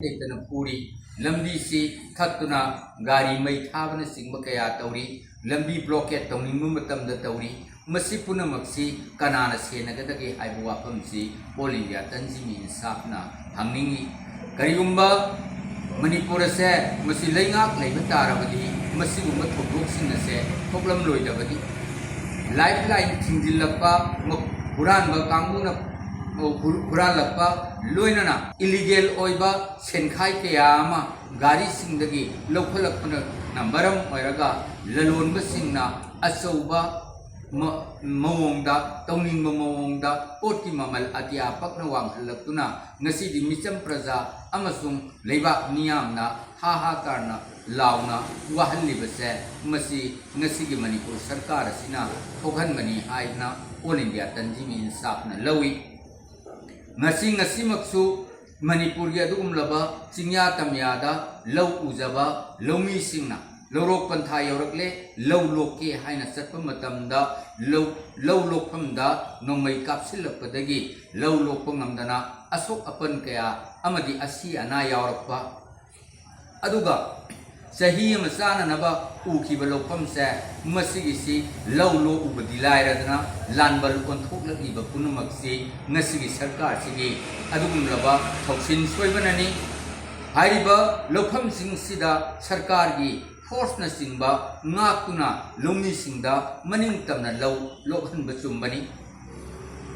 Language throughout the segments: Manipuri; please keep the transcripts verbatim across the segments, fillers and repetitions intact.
ꯂꯩꯇꯅ ꯐꯨꯔꯤ꯫ ꯂꯝꯕꯤꯁꯤ ꯊꯠꯇꯨꯅ ꯒꯥꯔꯤ ꯃꯩ ꯊꯥꯕꯅꯆꯤꯡꯕ ꯀꯌꯥ ꯇꯧꯔꯤ꯫ ꯂꯝꯕꯤ blockade ꯇꯧꯅꯤꯡꯕ ꯃꯇꯝꯗ ꯇꯧꯔꯤ꯫ ꯃꯁꯤ ꯄꯨꯝꯅꯃꯛꯁꯤ ꯀꯅꯥꯅ ꯁꯦꯟꯅꯒꯗꯒꯦ ꯍꯥꯏꯕ ꯋꯥꯐꯝꯁꯤ All India Tanzim Insafꯅ ꯍꯪꯅꯤꯡꯏ꯫ ꯀꯔꯤꯒꯨꯝꯕ ꯃꯅꯤꯄꯨꯔ ꯑꯁꯦ ꯃꯁꯤ ꯂꯩꯉꯥꯛ ꯂꯩꯕ ꯇꯥꯔꯕꯗꯤ ꯃꯁꯤꯒꯨꯝꯕ ꯊꯧꯗꯣꯛꯁꯤꯡ ꯑꯁꯦ ꯊꯣꯛꯂꯝꯂꯣꯏꯗꯕꯅꯤ꯫ Lifeline ꯊꯤꯡꯖꯤꯜꯂꯛꯄ, ꯃ-, ꯍꯨꯔꯥꯟꯕ ꯀꯥꯡꯕꯨꯅ, ꯑ, ꯍꯨ-, ꯍꯨꯔꯥꯜꯂꯛꯄ, ꯂꯣꯏꯅꯅ illegal ꯑꯣꯏꯕ ꯁꯦꯟꯈꯥꯏ ꯀꯌꯥ ꯑꯃ ꯒꯥꯔꯤꯁꯤꯡꯗꯒꯤ ꯂꯧꯈꯠꯂꯛꯄꯅ ꯃꯔꯝ ꯑꯣꯏꯔꯒ ꯂꯂꯣꯟꯕꯁꯤꯡꯅ ꯑꯆꯧꯕ ꯃ-, ꯃꯑꯣꯡꯗ, ꯇꯧꯅꯤꯡꯕ ꯃꯑꯣꯡꯗ ꯄꯣꯠꯀꯤ ꯃꯃꯜ ꯑꯇꯤꯌꯥ ꯄꯛꯅ ꯋꯥꯡꯍꯜꯂꯛꯇꯨꯅ ꯉꯁꯤꯗꯤ ꯃꯤꯆꯝ ꯄ꯭ꯔꯖꯥ ꯑꯃꯁꯨꯡ ꯂꯩꯕꯥꯛ ꯃꯤꯌꯥꯝꯅ ꯍꯥ ꯍꯥ ꯀꯥꯔꯅ ꯂꯥꯎꯅ ꯋꯥꯍꯜꯂꯤꯕꯁꯦ, ꯃꯁꯤ ꯉꯁꯤꯒꯤ ꯃꯅꯤꯄꯨꯔ ꯁꯔꯀꯥꯔ ꯑꯁꯤꯅ ꯊꯣꯛꯍꯟꯕꯅꯤ ꯍꯥꯏꯗꯅ All India Tanzim Insafꯅ ꯂꯧꯏ꯫ ꯉꯁꯤ, ꯉꯁꯤꯃꯛꯁꯨ ꯃꯅꯤꯄꯨꯔꯒꯤ ꯑꯗꯨꯒꯨꯝꯂꯕ ꯆꯤꯡꯌꯥ ꯇꯝꯌꯥꯗ ꯂꯧ ꯎꯖꯕ ꯂꯧꯃꯤꯁꯤꯡꯅ ꯂꯧꯔꯣꯛ ꯄꯟꯊꯥ ꯌꯧꯔꯛꯂꯦ, ꯂꯧ ꯂꯣꯛꯀꯦ ꯍꯥꯏꯅ ꯆꯠꯄ ꯃꯇꯝꯗ ꯂꯧ, ꯂꯧ ꯂꯣꯛꯐꯝꯗ ꯅꯣꯡꯃꯩ ꯀꯥꯞꯁꯤꯜꯂꯛꯄꯗꯒꯤ ꯂꯧ ꯂꯣꯛꯄ ꯉꯝꯗꯅ ꯑꯁꯣꯛ ꯑꯄꯟ ꯀꯌꯥ ꯑꯃꯗꯤ ꯑꯁꯤ ꯑꯅꯥ ꯌꯥꯎꯔꯛꯄ, ꯑꯗꯨꯒ ꯆꯍꯤ ꯑꯃ ꯆꯥꯅꯅꯕ ꯎꯈꯤꯕ ꯂꯧꯐꯝꯁꯦ, ꯃꯁꯤꯒꯤꯁꯤ ꯂꯧ ꯂꯣꯛꯎꯕꯗꯤ ꯂꯥꯏꯔꯗꯅ ꯂꯥꯟꯕꯜ ꯑꯣꯟꯊꯣꯛꯂꯛꯂꯤꯕ ꯄꯨꯝꯅꯃꯛꯁꯤ ꯉꯁꯤꯒꯤ ꯁꯔꯀꯥꯔꯁꯤꯒꯤ ꯑꯗꯨꯒꯨꯝꯂꯕ ꯊꯧꯁꯤꯟ ꯁꯣꯏꯕꯅꯅꯤ꯫ ꯍꯥꯏꯔꯤꯕ ꯂꯧꯐꯝꯁꯤꯡꯁꯤꯗ ꯁꯔꯀꯥꯔꯒꯤ forceꯅꯆꯤꯡꯕ ꯉꯥꯛꯇꯨꯅ ꯂꯧꯃꯤꯁꯤꯡꯗ ꯃꯅꯤꯡ ꯇꯝꯅ ꯂꯧ ꯂꯣꯛꯍꯟꯕ ꯆꯨꯝꯕꯅꯤ꯫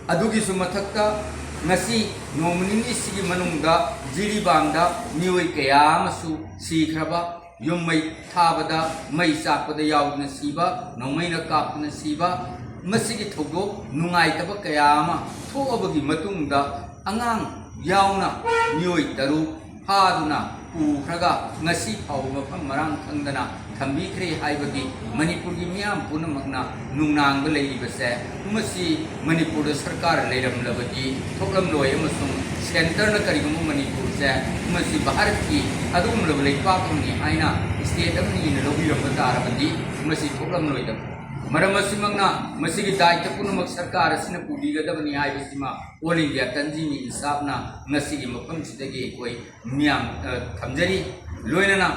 ꯑꯗꯨꯒꯤꯁꯨ ꯃꯊꯛꯇ ꯉꯁꯤ ꯅꯣꯡꯃ ꯅꯤꯅꯤꯁꯤꯒꯤ ꯃꯅꯨꯡꯗ ꯖꯤꯔꯤꯕꯥꯝꯗ ꯃꯤꯑꯣꯏ ꯀꯌꯥ ꯑꯃꯁꯨ ꯁꯤꯈ꯭ꯔꯕ, ꯌꯨꯝ ꯃꯩ ꯊꯥꯕꯗ, ꯃꯩ ꯆꯥꯛꯄꯗ ꯌꯥꯎꯗꯨꯅ ꯁꯤꯕ, ꯅꯣꯡꯃꯩꯅ ꯀꯥꯞꯇꯨꯅ ꯁꯤꯕ, ꯃꯁꯤꯒꯤ ꯊꯧꯗꯣꯛ ꯅꯨꯡꯉꯥꯏꯇꯕ ꯀꯌꯥ ꯑꯃ ꯊꯣꯛꯑꯕꯒꯤ ꯃꯇꯨꯡꯗ ꯑꯉꯥꯡ ꯌꯥꯎꯅ ꯃꯤꯑꯣꯏ ꯇꯔꯨꯛ ꯐꯥꯗꯨꯅ ꯄꯨꯈ꯭ꯔꯒ ꯉꯁꯤ ꯐꯥꯎꯕ ꯃꯐꯝ ꯃꯔꯥꯡ ꯈꯪꯗꯅ ꯊꯝꯕꯤꯈ꯭ꯔꯦ ꯍꯥꯏꯕꯒꯤ ꯃꯅꯤꯄꯨꯔꯒꯤ ꯃꯤꯌꯥꯝ ꯄꯨꯝꯅꯃꯛꯅ ꯅꯨꯡꯅꯥꯡꯕ ꯂꯩꯔꯤꯕꯁꯦ, ꯃꯁꯤ ꯃꯅꯤꯄꯨꯔꯗ ꯁꯔꯀꯥꯔ ꯂꯩꯔꯝꯂꯕꯗꯤ ꯊꯣꯛꯂꯝꯂꯣꯏ ꯑꯃꯁꯨꯡ centreꯅ ꯀꯔꯤꯒꯨꯝꯕ ꯃꯅꯤꯄꯨꯔꯁꯦ ꯃꯁꯤ ꯚꯥꯔꯠꯀꯤ ꯑꯗꯨꯒꯨꯝꯂꯕ ꯂꯩꯄꯥꯛ ꯑꯃꯅꯤ ꯍꯥꯏꯅ state ꯑꯃꯅꯤꯅ ꯂꯧꯕꯤꯔꯝꯕ ꯇꯥꯔꯕꯗꯤ ꯃꯁꯤ ꯊꯣꯛꯂꯝꯂꯣꯏꯗꯕ꯫ ꯃꯔꯝ ꯑꯁꯤꯃꯛꯅ ꯃꯁꯤꯒꯤ ꯗꯥꯏꯇ ꯄꯨꯝꯅꯃꯛ ꯁꯔꯀꯥꯔ ꯑꯁꯤꯅ ꯄꯨꯕꯤꯒꯗꯕꯅꯤ ꯍꯥꯏꯕꯁꯤꯃ ꯑꯣꯜ ꯏꯟꯗꯤꯌꯥ ꯇꯟꯖꯤꯝ ꯏꯟꯁꯥꯐꯅ ꯉꯁꯤꯒꯤ ꯃꯐꯝꯁꯤꯗꯒꯤ ꯑꯩꯈꯣꯏ ꯃꯤꯌꯥꯝ, ꯑ, ꯊꯝꯖꯔꯤ꯫ ꯂꯣꯏꯅꯅ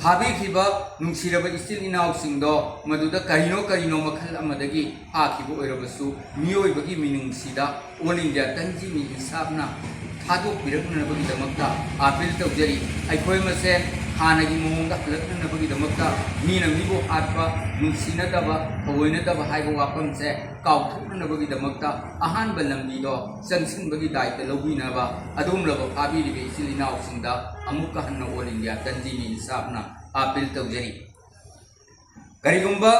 ꯐꯥꯕꯤꯈꯤꯕ ꯅꯨꯡꯁꯤꯔꯕ ꯏꯆꯤꯜ ꯏꯅꯥꯎꯁꯤꯡꯗꯣ ꯃꯗꯨꯗ ꯀꯔꯤꯅꯣ ꯀꯔꯤꯅꯣ ꯃꯈꯜ ꯑꯃꯗꯒꯤ ꯐꯥꯈꯤꯕ ꯑꯣꯏꯔꯕꯁꯨ ꯃꯤꯑꯣꯏꯕꯒꯤ ꯃꯤꯅꯨꯡꯁꯤꯗ ꯑꯣꯜ ꯏꯟꯗꯤꯌꯥ ꯇꯟꯖꯤꯝ ꯏꯟꯁꯥꯐꯅ ꯊꯥꯗꯣꯛꯄꯤꯔꯛꯅꯅꯕꯒꯤꯗꯃꯛꯇ ꯑꯥꯄꯤꯜ ꯇꯧꯖꯔꯤ꯫ ꯑꯩꯈꯣꯏ ꯃꯁꯦꯟ ꯍꯥꯟꯅꯒꯤ ꯃꯑꯣꯡꯗ ꯍꯜꯂꯛꯅꯅꯕꯒꯤꯗꯃꯛꯇ, ꯃꯤꯅ ꯃꯤꯕꯨ ꯍꯥꯠꯄ, ꯅꯨꯡꯁꯤꯅꯗꯕ, ꯊꯑꯣꯏꯅꯗꯕ ꯍꯥꯏꯕ ꯋꯥꯐꯝꯁꯦ ꯀꯥꯎꯊꯣꯛꯅꯅꯕꯒꯤꯗꯃꯛꯇ ꯑꯍꯥꯟꯕ ꯂꯝꯕꯤꯗꯣ ꯆꯪꯁꯤꯟꯕꯒꯤ ꯗꯥꯏꯇ ꯂꯧꯕꯤꯅꯕ ꯑꯗꯣꯝꯂꯕ ꯐꯥꯕꯤꯔꯤꯕ ꯏꯆꯤꯜ ꯏꯅꯥꯎꯁꯤꯡꯗ ꯑꯃꯨꯛꯀ ꯍꯟꯅ ꯑꯣꯜ ꯏꯟꯗꯤꯌꯥ ꯇꯟꯖꯤꯝ ꯏꯟꯁꯥꯐꯅ ꯑꯥꯄꯤꯜ ꯇꯧꯖꯔꯤ꯫ ꯀꯔꯤꯒꯨꯝꯕ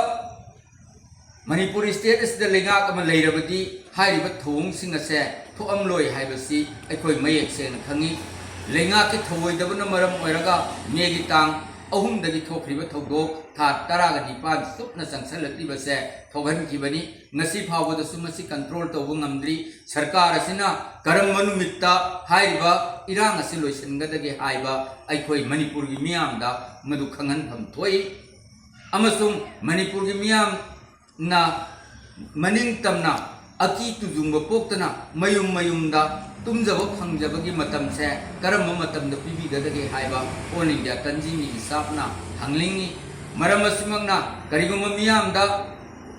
ꯃꯅꯤꯄꯨꯔ ꯁ꯭ꯇꯦꯠ ꯑꯁꯤꯗ ꯂꯩꯉꯥꯛ ꯑꯃ ꯂꯩꯔꯕꯗꯤ ꯍꯥꯏꯔꯤꯕ ꯊꯧꯑꯣꯡꯁꯤꯡ ꯑꯁꯦ ꯊꯣꯛꯑꯝꯂꯣꯏ ꯍꯥꯏꯕꯁꯤ ꯑꯩꯈꯣꯏ ꯃꯌꯦꯛ ꯁꯦꯡꯅ ꯈꯪꯉꯤ꯫ ꯂꯩꯉꯥꯛꯀꯤ ꯊꯧꯑꯣꯏꯗꯕꯅ ꯃꯔꯝ ꯑꯣꯏꯔꯒ ꯃꯦꯒꯤ ꯇꯥꯡ ꯑꯍꯨꯝꯗꯒꯤ ꯊꯣꯛꯈ꯭ꯔꯤꯕ ꯊꯧꯗꯣꯛ ꯊꯥ ꯇꯔꯥꯒ ꯅꯤꯄꯥꯟ ꯆꯨꯞꯅ ꯆꯪꯁꯤꯜꯂꯛꯂꯤꯕꯁꯦ ꯊꯣꯛꯍꯟꯈꯤꯕꯅꯤ꯫ ꯉꯁꯤ ꯐꯥꯎꯕꯗꯁꯨ ꯃꯁꯤ ꯀꯟꯇ꯭ꯔꯣꯜ ꯇꯧꯕ ꯉꯝꯗ꯭ꯔꯤ꯫ ꯁꯔꯀꯥꯔ ꯑꯁꯤꯅ ꯀꯔꯝꯕ ꯅꯨꯃꯤꯠꯇ ꯍꯥꯏꯔꯤꯕ ꯏꯔꯥꯡ ꯑꯁꯤ ꯂꯣꯏꯁꯤꯟꯒꯗꯒꯦ ꯍꯥꯏꯕ ꯑꯩꯈꯣꯏ ꯃꯅꯤꯄꯨꯔꯒꯤ ꯃꯤꯌꯥꯝꯗ ꯃꯗꯨ ꯈꯪꯍꯟꯐꯝ ꯊꯣꯛꯏ꯫ ꯑꯃꯁꯨꯡ ꯃꯅꯤꯄꯨꯔꯒꯤ ꯃꯤꯌꯥꯝꯅ ꯃꯅꯤꯡ ꯇꯝꯅ ꯑꯀꯤ ꯇꯨꯖꯨꯡꯕ ꯄꯣꯛꯇꯅ ꯃꯌꯨꯝ ꯃꯌꯨꯝꯗ ꯇꯨꯝꯖꯕ ꯐꯪꯖꯕꯒꯤ ꯃꯇꯝꯁꯦ ꯀꯔꯝꯕ ꯃꯇꯝꯗ ꯄꯤꯕꯤꯒꯗꯒꯦ ꯍꯥꯏꯕ ꯑꯣꯜ ꯏꯟꯗꯤꯌꯥ ꯇꯟꯖꯤꯝ ꯏꯟꯁꯥꯐꯅ ꯍꯪꯅꯤꯡꯏ꯫ ꯃꯔꯝ ꯑꯁꯤꯃꯛꯅ ꯀꯔꯤꯒꯨꯝꯕ ꯃꯤꯌꯥꯝꯗ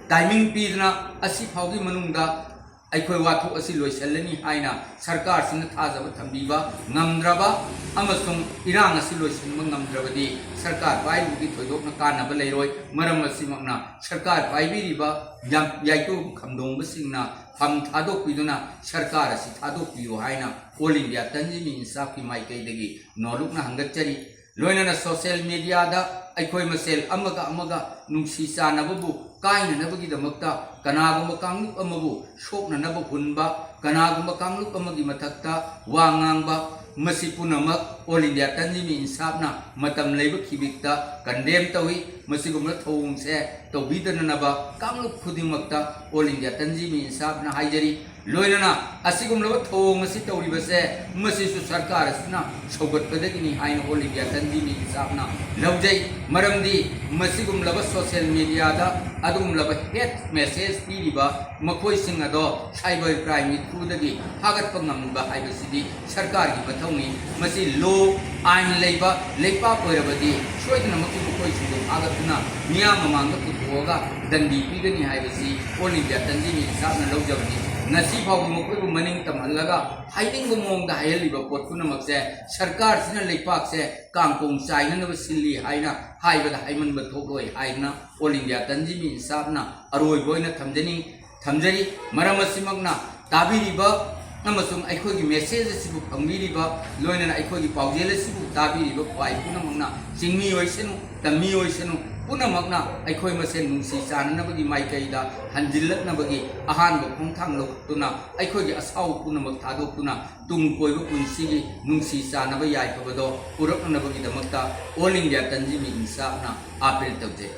ꯇꯥꯏꯃꯤꯡ ꯄꯤꯗꯅ ꯑꯁꯤ ꯐꯥꯎꯒꯤ ꯃꯅꯨꯡꯗ ꯑꯩꯈꯣꯏ ꯋꯥꯊꯣꯛ ꯑꯁꯤ ꯂꯣꯏꯁꯤꯜꯂꯅꯤ ꯍꯥꯏꯅ ꯁꯔꯀꯥꯔꯁꯤꯅ ꯊꯥꯖꯕ ꯊꯝꯕꯤꯕ ꯉꯝꯗ꯭ꯔꯕ ꯑꯃꯁꯨꯡ ꯏꯔꯥꯡ ꯑꯁꯤ ꯂꯣꯏꯁꯤꯟꯕ ꯉꯝꯗ꯭ꯔꯕꯗꯤ ꯁꯔꯀꯥꯔ ꯄꯥꯏꯔꯤꯕꯒꯤ ꯊꯣꯏꯗꯣꯛꯅ ꯀꯥꯟꯅꯕ ꯂꯩꯔꯣꯏ꯫ ꯃꯔꯝ ꯑꯁꯤꯃꯛꯅ ꯁꯔꯀꯥꯔ ꯄꯥꯏꯕꯤꯔꯤꯕ ꯌꯥꯝ-, ꯌꯥꯏꯇꯣꯞ ꯈꯝꯗꯣꯡꯕꯁꯤꯡꯅ ꯐꯝ ꯊꯥꯗꯣꯛꯄꯤꯗꯨꯅ ꯁꯔꯀꯥꯔ ꯑꯁꯤ ꯊꯥꯗꯣꯛꯄꯤꯌꯨ ꯍꯥꯏꯅ ꯑꯣꯜ ꯏꯟꯗꯤꯌꯥ ꯇꯟꯖꯤꯝ ꯏꯟꯁꯥꯐꯀꯤ ꯃꯥꯏꯀꯩꯗꯒꯤ ꯅꯣꯜꯂꯨꯛꯅ ꯍꯪꯒꯠꯆꯔꯤ꯫ ꯂꯣꯏꯅꯅ ꯁꯣꯁꯤꯌꯦꯜ ꯃꯤꯗꯤꯌꯥꯗ ꯑꯩꯈꯣꯏ ꯃꯁꯦꯜ ꯑꯃꯒ ꯑꯃꯒ ꯅꯨꯡꯁꯤ ꯆꯥꯟꯅꯕꯕꯨ ꯀꯥꯏꯅꯅꯕꯒꯤꯗꯃꯛꯇ ꯀꯅꯥꯒꯨꯝꯕ ꯀꯥꯡꯂꯨꯞ ꯑꯃꯕꯨ ꯁꯣꯛꯅꯅꯕ ꯍꯨꯟꯕ, ꯀꯅꯥꯒꯨꯝꯕ ꯀꯥꯡꯂꯨꯞ ꯑꯃꯒꯤ ꯃꯊꯛꯇ ꯋꯥ ꯉꯥꯡꯕ, ꯃꯁꯤ ꯄꯨꯝꯅꯃꯛ ꯑꯣꯜ ꯏꯟꯗꯤꯌꯥ ꯇꯟꯖꯤꯝ ꯏꯟꯁꯥꯐꯅ ꯃꯇꯝ ꯂꯩꯕ ꯈꯤꯕꯤꯛꯇ ꯀꯟꯗꯦꯝ ꯇꯧꯏ꯫ ꯃꯁꯤꯒꯨꯝꯕ ꯊꯧꯑꯣꯡꯁꯦ ꯇꯧꯕꯤꯗꯅꯅꯕ ꯀꯥꯡꯂꯨꯞ ꯈꯨꯗꯤꯡꯃꯛꯇ ꯑꯣꯜ ꯏꯟꯗꯤꯌꯥ ꯇꯟꯖꯤꯝ ꯏꯟꯁꯥꯐꯅ ꯍꯥꯏꯖꯔꯤ꯫ ꯂꯣꯏꯅꯅ ꯑꯁꯤꯒꯨꯝꯂꯕ ꯊꯧꯑꯣꯡ ꯑꯁꯤ ꯇꯧꯔꯤꯕꯁꯦ, ꯃꯁꯤꯁꯨ ꯁꯔꯀꯥꯔ ꯑꯁꯤꯅ ꯁꯧꯒꯠꯄꯗꯒꯤꯅꯤ ꯍꯥꯏꯅ All India Tanzim Insafꯅ ꯂꯧꯖꯩ꯫ ꯃꯔꯝꯗꯤ ꯃꯁꯤꯒꯨꯝꯂꯕ social mediaꯗ ꯑꯗꯨꯒꯨꯝꯂꯕ hate message ꯄꯤꯔꯤꯕ ꯃꯈꯣꯏꯁꯤꯡ ꯑꯗꯣ cyber crimeꯒꯤ throughꯗꯒꯤ ꯐꯥꯒꯠꯄ ꯉꯝꯕ ꯍꯥꯏꯕꯁꯤꯗꯤ ꯁꯔꯀꯥꯔꯒꯤ ꯃꯊꯧꯅꯤ꯫ ꯃꯁꯤ law, ꯑꯥꯏꯟ ꯂꯩꯕ ꯂꯩꯄꯥꯛ ꯑꯣꯏꯔꯕꯗꯤ ꯁꯣꯏꯗꯅꯃꯛꯀꯤ ꯃꯈꯣꯏꯁꯤꯡꯗꯨ ꯐꯥꯒꯠꯇꯨꯅ ꯃꯤꯌꯥꯝ ꯃꯃꯥꯡꯗ ꯄꯨꯊꯣꯛꯑꯒ ꯗꯟꯗꯤ ꯄꯤꯒꯅꯤ ꯍꯥꯏꯕꯁꯤ All India Tanzim Insafꯅ ꯂꯧꯖꯕꯅꯤ꯫ ꯉꯁꯤ ꯐꯥꯎꯕ ꯃꯈꯣꯏꯕꯨ ꯃꯅꯤꯡ ꯇꯝꯍꯜꯂꯒ ꯍꯥꯏꯅꯤꯡꯕ ꯃꯑꯣꯡꯗ ꯍꯥꯏꯍꯜꯂꯤꯕ ꯄꯣꯠ ꯄꯨꯝꯅꯃꯛꯁꯦ ꯁꯔꯀꯥꯔꯁꯤꯅ ꯂꯩꯄꯥꯛꯁꯦ ꯀꯥꯡꯄꯣꯡ ꯆꯥꯏꯅꯅꯕ ꯁꯤꯜꯂꯤ ꯍꯥꯏꯅ ꯍꯥꯏꯕꯗ ꯍꯥꯏꯃꯟꯕ ꯊꯣꯛꯂꯣꯏ ꯍꯥꯏꯗꯅ All India Tanzim Insafꯅ ꯑꯔꯣꯏꯕ ꯑꯣꯏꯅ ꯊꯝꯖꯅꯤꯡ-, ꯊꯝꯖꯔꯤ꯫ ꯃꯔꯝ ꯑꯁꯤꯃꯛꯅ ꯇꯥꯕꯤꯔꯤꯕ ꯑꯃꯁꯨꯡ ꯑꯩꯈꯣꯏꯒꯤ message ꯑꯁꯤꯕꯨ ꯐꯪꯕꯤꯔꯤꯕ, ꯂꯣꯏꯅꯅ ꯑꯩꯈꯣꯏꯒꯤ ꯄꯥꯎꯖꯦꯜ ꯑꯁꯤꯕꯨ ꯇꯥꯕꯤꯔꯤꯕ ꯈ꯭ꯋꯥꯏ ꯄꯨꯝꯅꯃꯛꯅ, ꯆꯤꯡꯃꯤ ꯑꯣꯏꯁꯅꯨ, ꯇꯝꯃꯤ ꯑꯣꯏꯁꯅꯨ, ꯄꯨꯝꯅꯃꯛꯅ ꯑꯩꯈꯣꯏ ꯃꯁꯦꯟ ꯅꯨꯡꯁꯤ ꯆꯥꯟꯅꯅꯕꯒꯤ ꯃꯥꯏꯀꯩꯗ ꯍꯟꯖꯤꯜꯂꯛꯅꯕꯒꯤ ꯑꯍꯥꯟꯕ ꯈꯣꯡꯊꯥꯡ ꯂꯧꯔꯛꯇꯨꯅ, ꯑꯩꯈꯣꯏꯒꯤ ꯑꯁꯥꯎꯕ ꯄꯨꯝꯅꯃꯛ ꯊꯥꯗꯣꯛꯇꯨꯅ, ꯇꯨꯡ ꯀꯣꯏꯕ ꯄꯨꯟꯁꯤꯒꯤ ꯅꯨꯡꯁꯤ ꯆꯥꯟꯅꯕ ꯌꯥꯏꯐꯕꯗꯣ ꯄꯨꯔꯛꯅꯅꯕꯒꯤꯗꯃꯛꯇ All India Tanzim Insafꯅ appeal ꯇꯧꯖꯩ꯫